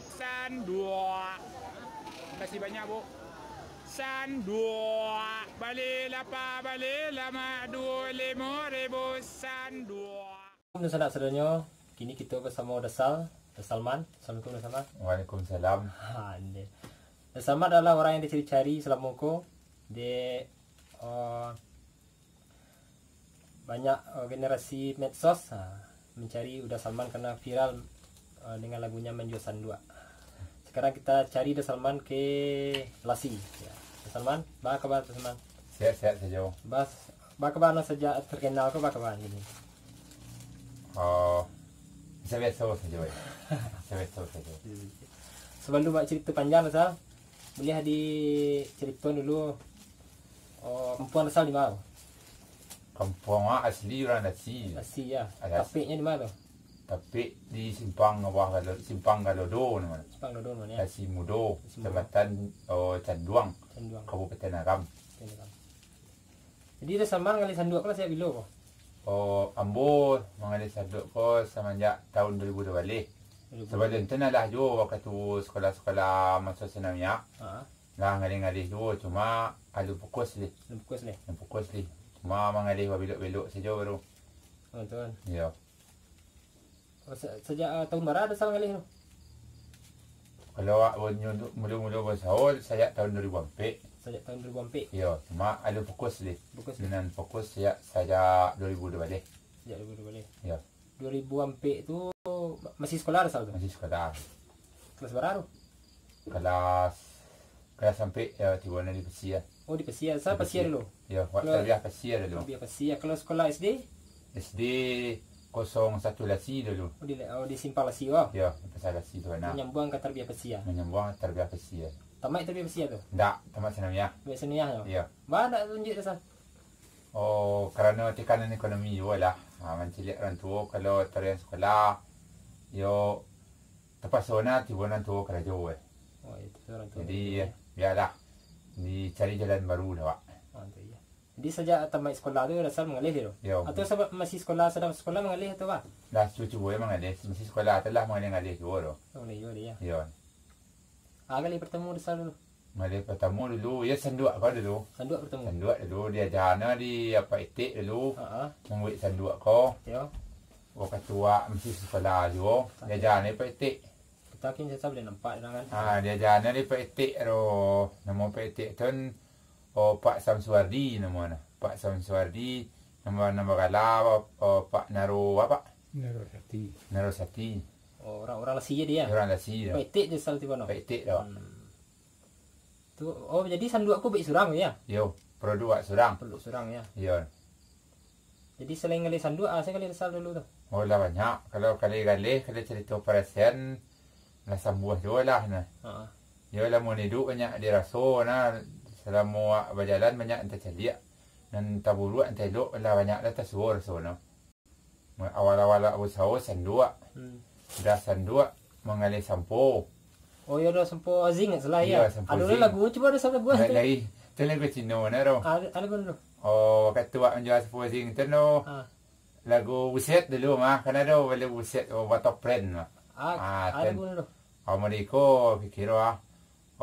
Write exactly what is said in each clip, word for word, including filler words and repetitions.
Sanduak. Makasih banyak, Bu. Sanduak. Balilah, Pak, balilah, Mak, duo limo ribu sanduak. Dunsanak sadonyo, kini kito basamo Dasal, Dasalman. Assalamualaikum, Dasalman. Waalaikumsalam. Ha, ini. Dasalman adalah orang yang dicari-cari salamo ko. Dek, eh, banyak, eh, generasi medsos, ha, mencari Uda Salman karena viral, eh, dengan lagunya Manjua Sanduak. Sekarang kita cari Uda Salman ke Lasi. Ya. Uda Salman, baa kaba Uda Salman? Sehat-sehat sajo. Bas, baa kaba nan sajak terkenal ko, baa kaba kini? Oh, biaso-biaso sajo, eh. Biaso-biaso sajo. Sabalum buek carito panjang, Sal, buliah dicarito dulu, oh, kampuang Sal di ma? Kampuang awak asli urang Lasi. Lasi, ya. Alas. Tapeknyo di ma tu? Tapek di Simpang Bawah Galo-, Simpang Galodo namonyo. Simpang Galodo namonyo, ya. Lasi Mudo, Lasi Mudo. Kecamatan, oh, Canduang, Canduang. Kabupaten Agam. Kabupaten Agam. Jadi, Uda Salman mangaleh sanduak ko lah sajak bilo ko? Oh, ambo mangaleh sanduak ko samanjak tahun dua ribu dua baleh. Dua ribu dua baleh. Sabalun tu lah juo wakatu sekolah-sekolah maso sanawiyah. Ha. Lah ngaleh-ngaleh juo, cuma alun fokus lih. Alun fokus lih. Alun fokus lih. Cuma mangaleh babelok-belok sajo baru. Oh, tu kan. Iyo. Oh, sa-, sajak, ah, tahun bara Uda Sal ngaleh tu? Kalau awak banyo-, mulo-mulo basaho sajak tahun dua ribu ampek. Sajak tahun dua ribu ampek? Iyo, cuma alun fokus lih. Fokus lih. Nan fokus sajak, sajak dua ribu dua baleh. Sajak dua ribu dua baleh. Iyo. Dua ribu ampek tu ma-, masih sekolah Uda Sal tu? Masih sekolah. Kelas bara tu? Kelas, kelas ampek, yo, tibo nan di Pasia. Oh, di Pasia. Sa-, Pasia dulu? Yo, wak Kalau tarbiah Pasia dulu. Tarbiah Pasia. Kalau sekolah S D? S D kosong satu Lasi dulu. Oh, di, oh, di Simpang Lasi, oh. Yo, di Pasar Lasi tu, nah. Manyambuang ka tarbiah Pasia. Manyambuang tarbiah Pasia. Tamaik tarbiah Pasia tu? Ndak, tamaik sanawiyah. Tamaik sanawiyah tu? Yo. Baa ndak lanjuik tu, Sal? Oh, karano tekanan ekonomi juo lah. Ha, mancaliak urang tuo, kalau tariang sekolah, yo, tapaso nah tibo urang tuo karajo, eh. Oh, iyo, tapaso urang tuo karajo, eh. Jadi, bialah, dicari jalan baru dah, Wak. Oh, tu iyo. Jadi, sajak tamaik sekolah tu, Uda Sal mangaleh tu? Yo. Atau sabab masih sekolah, sadang sekolah mangaleh atau apo? Lah, cubo-cubo mangaleh. Masih sekolah tu lah mangaleh-ngaleh juo tu. Mangaleh juo tu, yo. Yo. Ah, kali partamo Uda Sal dulu. Kali partamo dulu, yo sanduak ko dulu. Sanduak partamo. Sanduak dulu, diaja no di Apak Etek dulu. Ha, ha. Mambuek sanduak ko. Yo. Wakatu awak masih sekolah juo, diaja no Apak Etek. Kito kini sasa buliah nampak urang kan. Ah, diaja no di Apak Etek tu. Namo Apak Etek tu, oh, Pak Samsuardi namo nah. Pak Samsuardi, namo, namo gala, oh, Pak Naro apo? Narosati. Narosati. Oh, urang, urang Lasi je dia? Urang Lasi dia. Apak Etek je Sal tibo no? Apak Etek dah, Wak. Hmm. Tu, oh, jadi sanduak ko buek surang ya? Yo, produk wak surang. Produk surang ya? Yo. Jadi, selain ngaleh sanduak, ah, sa ngaleh Uda Sal dulu tu? Oh, lah banyak. Kalau kaleh-kaleh, kalau carito parasaian, lah sambuah juo lah, nah. Ha. Yo, lamun iduik banyak diraso, nah. Salamo awak bajalan, banyak nan tacaliak. Nan taburuak, nan taelok, lah banyak lah tasuo raso, nah. Awal-awal awak bausaho sanduak. Hmm. Dah sanduak, mangaleh sampo. Oh, iyo, ado sampo zinc, salah, iyo, ya? Sampo zinc. Ado lagu, cubo Uda Sal lagu. Lai, tu lagu Cino, nah, tu. Ah, ado lagu tu. Oh, wakatu awak manjua sampo zinc tu, no. Ha. Lagu Buset dulu mah, kan ado lagu Buset, oh, Batopren mah. Ah, ah, ado lagu tu. Oh, mode iko, pikiro, ah.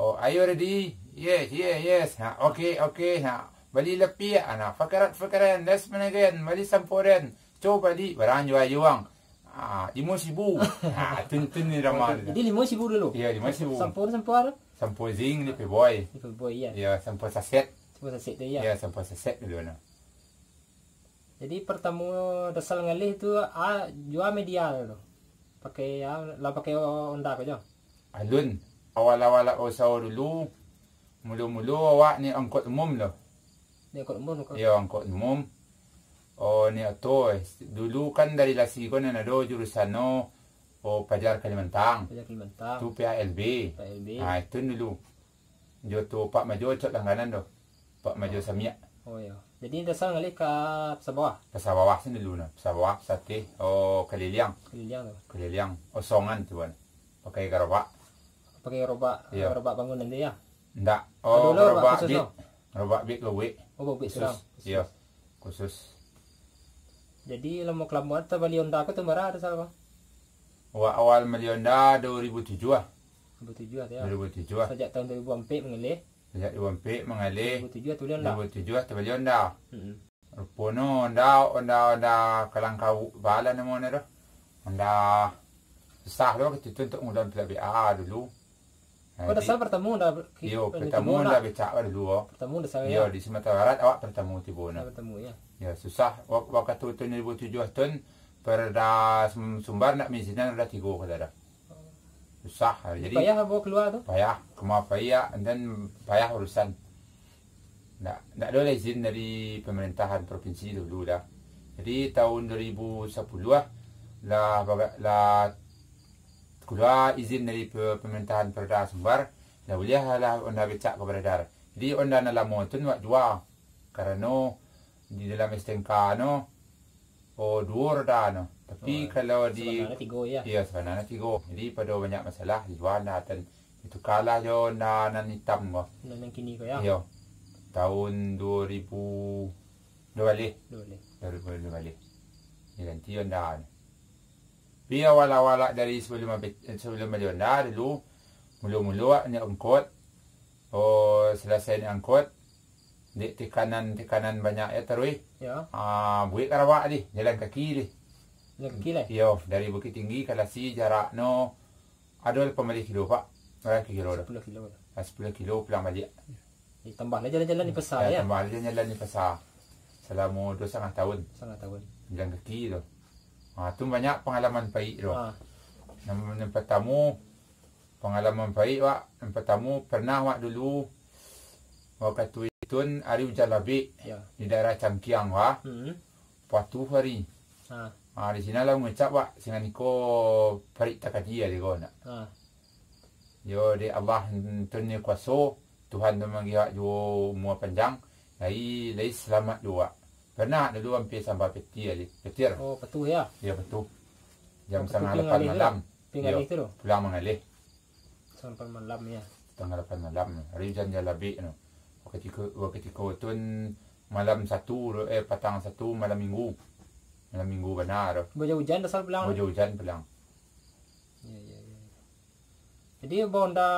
Oh, are you ready? Yes, yes, yes. Ha, okay, okay. Ha, bali lapiak, ha, nah, fakarat, fakaran, last man again, bali samporan. Co bali, barang jua yuang. Ha, limo sibu. Ha, tun, tun ni ramah. Oh, jadi limo sibu dulu? Iyo, limo sibu. Sampo, sampo apo? Sampo zinc, Lipoy Boy. Lipoy Boy, iyo. Iyo, sampo saset. Sampo saset tu, iyo. Iyo, sampo saset dulu, nah. Jadi, partamo Uda Sal ngaleh tu, ah, jua media tu. Pakai, ah, lah pakai Honda ko jo. Alun. Awal-awal awak bausaho dulu, mulo-mulo awak naiak angkot umum tu. Naiak angkot umum tu? Iyo, angkot umum. Oh, naiak oto, eh. Dulu kan dari Lasi ko nan ado jurusan no, oh, Pajar Kalimantan. Pajar Kalimantan. Tu P A L B. P A L B. Ha, itu dulu. Jo tu Pak Majo cok langganan tu. Pak Majo Samiak. Oh, iyo. Jadi, Uda Sal ngaleh ka Pasar Bawah? Pasar Bawah sini dulu, nah. Pasar Bawah, Sateh, oh, Kaliliang. Kaliliang tu. Kaliliang, Osongan tu, kan. Pakai garobak. Pakai garobak, iyo, garobak bangunan tu, ya? Ndak. Oh, ado lo garobak bit. Garobak bit, baubuek. Oh, baubuek surang. Khusus. Iyo. Khusus. Jadi, lamo kalamoan tabali Honda ko tu bara, Uda Sal, bang? Awak awal mali Honda dua ribu tujuah. Dua ribu tujuah tu, yo. Dua ribu tujuah. Sajak tahun dua ribu ampek mangalih. Sajak dua ribu ampek mangalih. Dua ribu tujuah tu bali onda. Dua ribu tujuah tu bali onda. Mm-mm. Ruponyo onda, onda, onda kalangkau bala namonyo tu. Onda susah tu wakatu tu untuak ngundang pihak B A dulu. Nah, oh, jadi, dasar partamo onda ki-, iyo, onda partamo tigo onda nak. Becak lah dulu, oh. Partamo dasar, iyo, yo. Di Sumatera Barat awak partamo tibo nah. Partamo, yo. Yo, susah. Wak-, wakatu tu dua ribu tujuah tu, Perda Sum-, Sumbar nak maizinan roda tigo, kata dah. Susah, jadi payah bawa kalua tu? Payah, kama payah, and then payah urusan. Ndak, ndak ado lah izin dari pemerintahan provinsi dulu dah. Jadi, tahun dua ribu sapuluah lah, lah baga-, lah kalua izin dari pe-, pemerintahan Perda Sumbar, lah buliah lah onda becak ka baradar. Jadi, onda nan lamo tu wak jua, karano di dalam S T N K no, oh, duo roda no. Tapi, oh, kalau di, sabananyo tigo, yo? Iyo, sabananyo tigo. Jadi, pado banyak masalah, dijual ndak, dan ditukarlah jo onda nan itam ko. Nan, nan kini ko, yo? Iyo. Tahun dua ribu dua baleh. Dua baleh. Dua ribu dua baleh. Diganti onda no. Tapi awal-awal dari sabalum, sabalum bali onda dulu, mulo-mulo awak naiak angkot, oh, salasai naiak angkot, dek tekanan-tekanan banyak yo taruih. Yo. Ah, buek ka Rawak dih, jalan kaki dih. Jalan kaki lai? Iyo, dari Bukittinggi ka Lasi jaraknyo ado lapan baleh kilo, Pak. Bara kilo tu? Sapuluah kilo. Ah, sapuluah kilo pulang baliak. Eh, tambah lai jalan-jalan di pasa, yo? Tambah lai jalan-jalan di pasa. Salamo duo satangah tahun. Satangah tahun. Jalan kaki tu. Ah, tu banyak pangalaman paik tu. Ah. Nan, nan partamo, pangalaman paik, wak, nan partamo, pernah wak dulu, wakatu itu ari ujan labek, yo, di daerah Cangkiang, wak. Hmm. Patuh ari. Ha. Ha, di sinan lah mangecek, wak, sinan iko parik takadi ari ko nak. Ha. Yo, dek Allah, tu ni kuaso, Tuhan tu manggi wak juo umua panjang, lai, lai salamat juo wak. Pernah dulu ampia samba petir ari, petir. Oh, patuh yo? Yo, patuh. Jam satangah lapan malam. Pi ngalih tu? Yo, pulang mangalih. Satangah lapan malam, yo. Satangah lapan malam. Ari ujan jan labek tu. Wakatiko, wakatiko tu malam Satu, eh, patang Satu, malam Minggu. Malam Minggu bana tu. Bahujan dasar pulang? Bahujan pulang. Yo, yo, yo. Jadi, bawa onda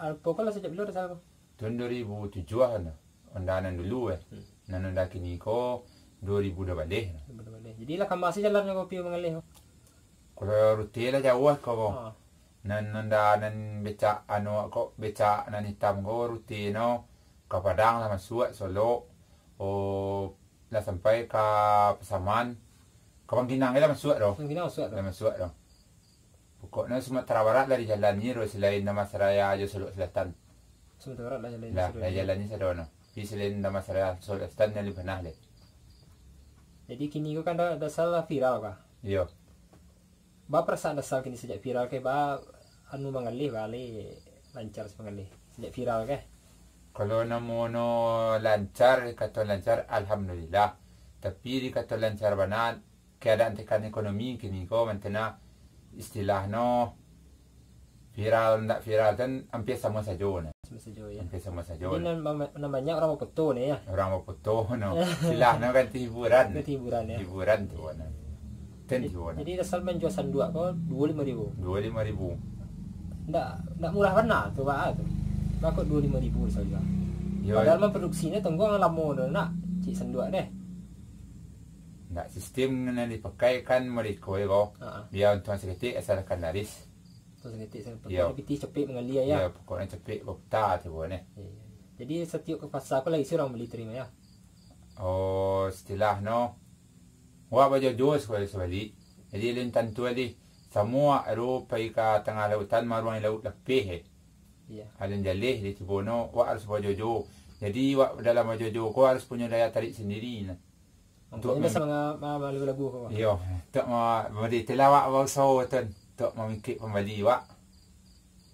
Alphard ko lah sajak bilo dasar ko? Tahun dua ribu tujuah tu. Onda nan dulu, eh. Hmm. Nan onda kini ko dua ribu dua baleh. Dua ribu dua baleh. Jadi, lah kama se jalan ko pi mangalih ko? Kalau rute lah jauah ko, ko. Ha. Nan onda nan becak, anu, ko, becak nan itam ko, rute no ka Padang lah masuak, Solok, oh, lah sampai ka Pasaman, ka Bangkinang lah masuak tu. Bangkinang masuak tu. Lah masuak tu. Pokoknyo Sumatera Barat lah dijalani tu, selain Dharmasraya jo Solok Selatan. Sumatera Barat lah jalani. Lah, sado lah tu. Jalani sado no. Tapi selain Dharmasraya, Solok Selatan nan labiah panah deh. Jadi kini ko kan da-, dasar lah viral kah? Iyo. Ba perasaan dasar kini sajak viral kah, ba anu mangalih, ba lai lancar mangalih. Sajak viral kah? Kalau namono lancar, dikato lancar, alhamdulillah. Tapi dikato lancar bana, keadaan tekanan ekonomi kini ko, mantena istilahnyo viral ndak viral tu ampia samo sajo nah. Samo sajo, yo. Ampia samo sajo. Jadi, nan, nan banyak urang bafoto ni, yo? Urang bafoto no. Istilahnyo kan tu hiburan. Itu hiburan, yo. Hiburan tu nah. Ten hiburan. Jadi, dasar manjua sanduak ko duo limo ribu. Duo limo ribu. Ndak, ndak murah bana tu, Pak, tu. Bako duo limo ribu dasar jua. Yo. Padahal mamproduksinyo tunggu lamo tu nak cik sanduak deh. Ndak, sistem nan dipakai kan mereka ko. Ha. Bia untuang saketek asalkan laris. Untuang saketek, asalkan. Iyo. Pokoknyo pitih capek mangalih, yo. Iyo, pokoknyo capek baputa tu, bukan, eh. Iyo, iyo. Jadi, satiok ka pasa ko lai surang bali tarimo, yo? Oh, istilahnyo, wak bajojo sakali sabali. Jadi, alun tantu alih. Samo wak aro pai ka tangah lautan, maruang lauik lapeh, eh. Iyo. Alun jaleh di tibonyo, wak harus bajojo. Jadi, wak dalam bajojo ko harus punyo daya tarik sandiri nah. Untuak mangko mem- biaso manga-, ma-, malagu-lagu ko. Iyo, untuak ma-, mari itulah wak bausaho tu, untuak mamikek pambali wak.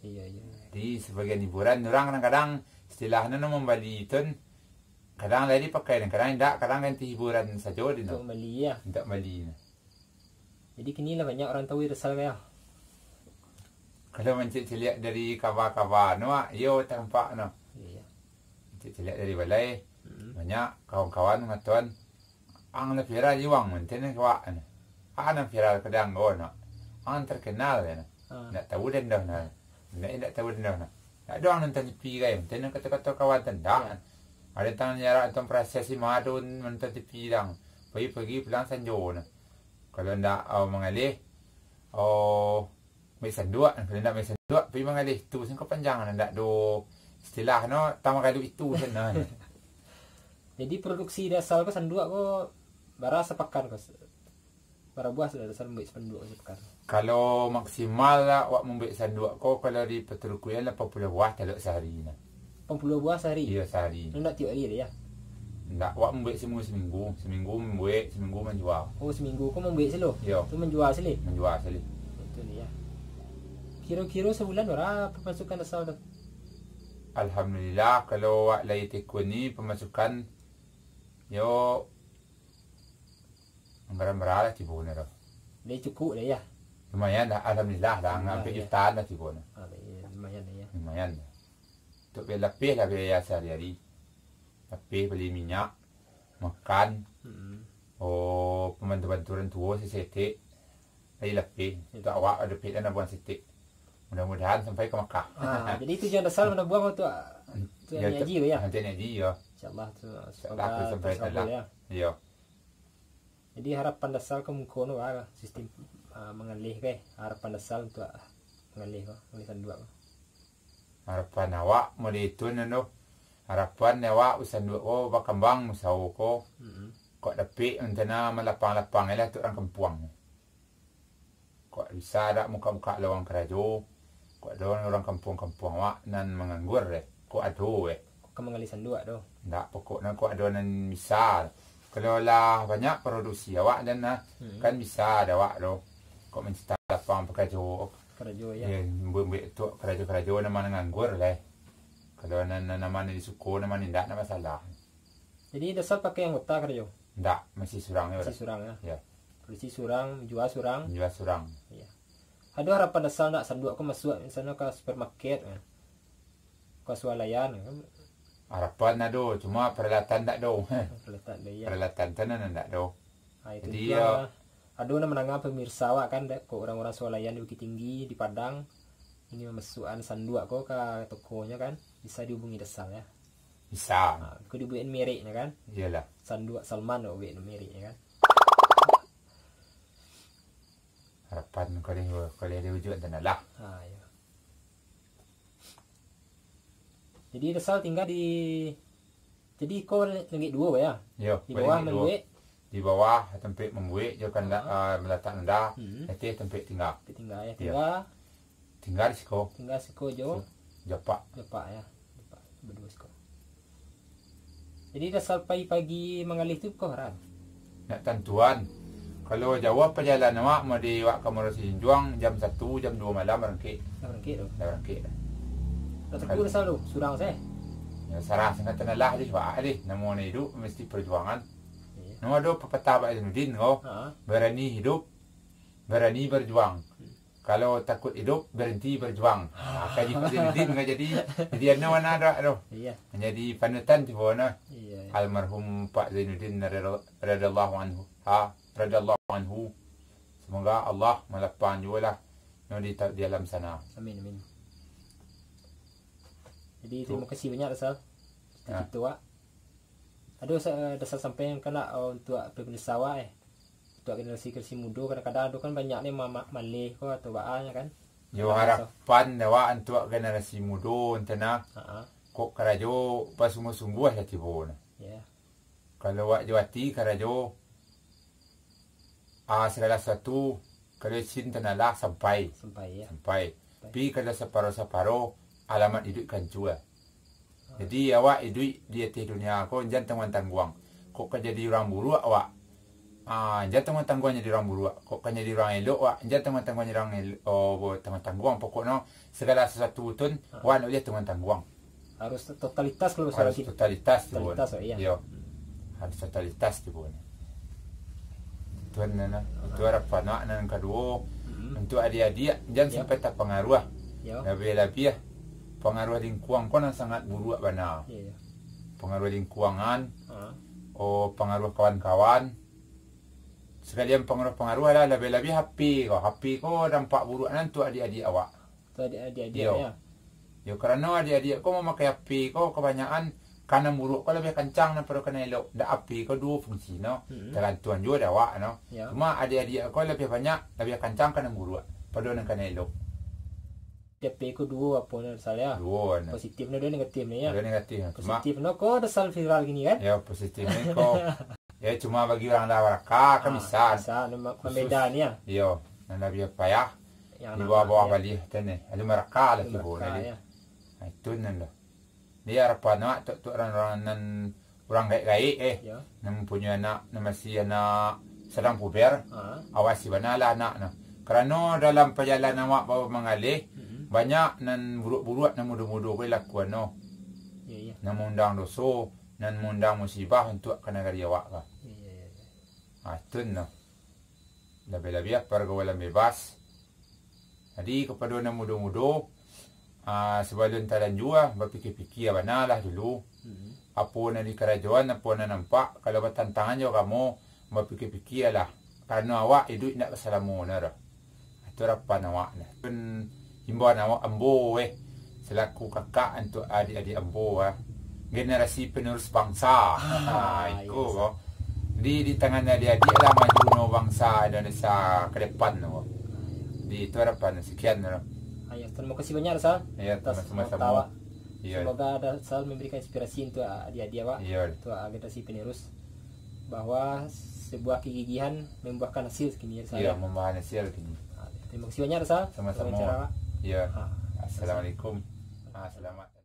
Iyo, iyo. Jadi, sabagian hiburan, urang kadang-kadang istilahnyo no mambali tu, kadang lai dipakai, kadang indak, kadang kan ti hiburan sajo di no. Untuak mambali, yo. Untuak mambali no. Jadi, kini lah banyak urang tahu Irsal ko, yo? Kalau mancaliak dari kaba-kaba no, wak, iyo tampak no. Iyo. Mancaliak dari balai, hmm, banyak kawan-kawan mangatoan, "Ang lah viral juo ang, manten ka wak," no. "Ang lah viral kadang ko, no. Ang terkenal," no. Ah. Ndak tahu den doh, no. Indak, indak tahu den doh nah. Ndak doh nonton T V kan, tadi nan kato-kato kawan tadi. Yo. Ado tangan jarak nonton prosesi mado nonton T V dang. Pagi-pagi pulang sanjo nah. Kalau ndak, oh, mangalih, oh, main sanduak, kalau ndak main sanduak, pai mangalih tu, sangko panjang, ndak do istilah no, tama gaduik itu, sana. Jadi produksi Dasal ko sanduak ko bara sapakan ko? Bara buah sudah Dasal mambuek sanduak ko sapakan? Kalau maksimal lah, awak mambuek sanduak ko, kalau di Paturukuyan lapan puluah buah talok sahari nah. Lapan puluah buah sahari? Iyo, sahari. Ndak tiok hari dah, yo? Ndak, awak mambuek saminggu-saminggu. Saminggu mambuek, saminggu manjua. Oh, saminggu ko mambuek silo? Iyo. Tu manjua silo? Manjua silo. Itu ni, yo. Kiro-kiro sabulan bara pamasukan Dasal tu? Alhamdulillah, kalau awak lai tekuni pamasukan, yo, anggaran bara lah tibo nyo tu. Lai cukup dah, yo? Lumayan lah, alhamdulillah lah, alhamdulillah, ampek yo. Jutaan lah tibo nyo. Ah, iyo, lumayan lah, yo. Lumayan lah. Untuak biaya lapeh lah biaya sahari-hari. Lapeh bali minyak, makan. Mm-mm. Oh, pambantu-bantu urang tuo saketek. Lai lapeh. Untuak awak, lapeh lah nabuang saketek. Mudah-mudahan sampai ka Makkah. Ah, jadi tujuan Dasal manabuang untuak, untuak Niaji tu, yo? Untuak Niaji, yo. InsyaAllah tu, InsyaAllah semoga tu sampai terkabul, lah. Yo. Jadi harapan Dasal ka muko no, ah, sistim, ah, mangalih ko, eh. Harapan Dasal untuak mangalih ko, mangalih sanduak ko. Harapan awak model itu nan tu. Harapan awak sanduak ko bakambang usaho ko. Mm-mm. Kok dapek untuak nan malapang-lapang lah untuak urang kampuang. Kok bisa dak mukak-mukak lowang karajo, kok ado urang kampuang-kampuang awak nan manganggur deh, kok ado eh. Kok ka manggalih sanduak tu? Ndak, pokoknyo kok ado nan bisa. Kalau lah banyak produksi awak dan nah, hmm, kan bisa dek awak tu. Kok mancipta lapang pakarajo. Karajo, yo. Yo, buek-buek tu karajo-karajo nan manganggur deh. Kalau nan, nan, nan mano disuko, nan mano indak, ndak masalah. Jadi, Dasal pakai anggota karajo? Ndak, masih surang yo. Masih surang, yo? Yo. Produksi surang, jua surang. Jua surang. Iyo. Ado harapan Dasal ndak sanduak ko masuak, misalnyo ka supermarket, eh, ka swalayan, kan? Harapan ado, cuma paralatan ndak ado. Paralatan ado, iyo. Paralatan tu nan ndak ado. Ah, itu. Jadi, juo, yo, ado nan mandanga pemirsa awak kan, dak, kok urang-urang swalayan di Bukittinggi, di Padang, ingin mamasuakan sanduak ko ka tokonyo kan, bisa dihubungi Dasal, yo. Bisa. Ha, ko dibuekin mereknyo kan? Iyolah. Sanduak Salman ko buekin mereknyo kan? Harapan ko deh, ko deh diwujudkan lah. Ha, iyo. Jadi, Dasal tingga di, jadi ko langik duo, yo? Iyo, di bawah langik duo. Mambuek. Di bawah tampek mambuek, jo kandak, ha, ah, malatak nanda, hmm, ateh tampek tingga. Tampek tingga, yo. Iyo. Tingga. Tingga di siko. Tingga siko jo. Si-, jo apak. Jo apak, yo. Jo apak, baduo siko. Jadi, Dasal pai pagi manggalih tu pukua bara? Ndak tantuan. Kalau jauah pajalanan awak, mode awak ka Muaro Sijunjuang, jam satu, jam duo malam barangkek. Lah barangkek tu? Lah barangkek. Lah tangku Dasal tu, surang se? Yo, sarah sangat tanalah deh, awak deh. Namo nan iduik mesti parjuangan. Iyo. Namo ado papatah Pak Zainuddin ko, ha, barani iduik, barani barjuang. Hmm. Kalau takut iduik, baranti barjuang. Ha, kaji Pak Zainuddin nggak jadi, jadi anu mana dak tu? Iyo. Manjadi panutan tibo nah. Iyo, iyo. Almarhum Pak Zainuddin rada-, radhiyallahu anhu. Ha, radhiyallahu anhu. Semoga Allah malapang juo lah nyo di ta-, di alam sana. Amin, amin. Jadi, tu, tarimo kasih banyak, Dasal. Ha. Itu, Wak. Ado sa-, Dasal sampaian ka ndak, oh, untuak pemirsa awak, eh? Untuak generasi-generasi mudo, kadang-kadang ado kan banyak ni ma-, ma-, maleh ko atau baa nyo kan? Yo, kadang harapan awak untuak generasi mudo, ntah nah. Ha, ha. Kok karajo basungguah-sungguah lah tibo nah. Yo. Kalau awak jo ati karajo, ah, sagalo sasuatu, kalau isin tanalah sampai. Sampai, yo. Sampai. Sampai. Tapi kalau saparo-saparo, alamat iduik kancu lah. Ah. Jadi, awak iduik di ateh dunia ko, jan tangguang-tangguang. Kok ka jadi urang buruak awak, ah, jan tangguang-tangguang jadi urang buruak. Kok ka jadi urang elok awak, jan tangguang-tangguang jadi urang el-, oh, tangguang-tangguang. Pokoknyo, sagalo sasuatu tu, ah, awak ndak buliah tangguang-tangguang. Harus totalitas kalau bahasa Harus Bangkit. Totalitas tu, totalitas, Bun. Oh, iya. Yo. Hmm. Harus totalitas tu, Bun. Tuan, nah, nah. Itu harapan awak nan kaduo. Mm-mm. Untuak adiak-adiak, jan, yo, sampai tapangaruah. Yo. Labiah-labiah pangaruah lingkuang ko nan sangat buruak bana. Iya, iya. Pangaruah lingkuangan, ah, oh, pangaruah kawan-kawan. Sakalian pangaruah-pangaruah lah, labiah-labiah H P ko. H P ko dampak buruak nan untuak adiak-adiak awak. Atau adiak-adiak, yo, ya? Yo, karano adiak-adiak ko mamakai H P ko kabanyakan, ka nan buruak ko labiah kancang daripado ka nan elok. Ndak, H P ko duo fungsi no. Mm-mm. Tagantuang juo dek awak no. Ya. Cuma adiak-adiak ko labiah banyak, labiah kancang ka nan buruak pado nan ka nan elok. H P ko duo apo no, Sal, ya? Duo no. Positif no, duo negatif no, ya? Duo negatif no. Cuma positif no ko ado Sal viral gini kan? Ya, positif ni ko. Ya, cuma bagi urang lah baraka, kan. Ah, bisa. Bisa, no, ma-, khusus mambeda ni, ya? Iyo, nan labiah payah. Yang di bawah-bawah baliah tu ni. Lalu maraka lah tibo tadi. Ya. Ha, itu nan lah. Di harapan awak tu, tu urang-urang nan, urang gaek-gaek, eh. Ya. Nan mampunyoi anak, nan masih anak sadang puber, ha, awasi bana lah anak no. Karano dalam pajalanan awak bawa manggaleh, mm-mm, banyak nan buruak-buruak, nan mudo-mudo ko lakuan no. Ya, ya. Nan maundang doso, nan maundang musibah untuak ka nagari awak ka. Ya, ya, ya, ya. Ha, itu no. Labiah-labiah pargaulan bebas. Jadi, kapado nan mudo-mudo, ah, sabalun talanjua, bapikia-pikia bana lah dulu. Mm-mm. Apo nan di karajoan, apo nan nampak, kalau batantangan jo agamo, bapikia-pikia lah. Karano awak iduik indak salamo no doh. Itu harapan awak nah. Pun himbauan awak, ambo, eh, salaku kakak untuak adiak-adiak ambo, ah, generasi penerus bangsa. Ah, ha, iko, iyo, ko. Di, di tangan adiak-adiak lah maju no bangsa Indonesia ke depan no. Di itu harapan, sekian no. Ayo, terima kasih banyak, Sal, iyo, atas sama-sama. Waktu awak. Iyo. Semoga ada, Sal, memberikan inspirasi untuk adiak-adiak awak, iyo, untuk generasi penerus, bahwa sebuah kegigihan membuahkan hasil kini, ya, Sal, iyo, ya? Membuahkan hasil kini. Ah, terima kasih banyak, Sal, sama-sama, wawancara awak. Iyo. Ah, assalamualaikum. Ah, selamat.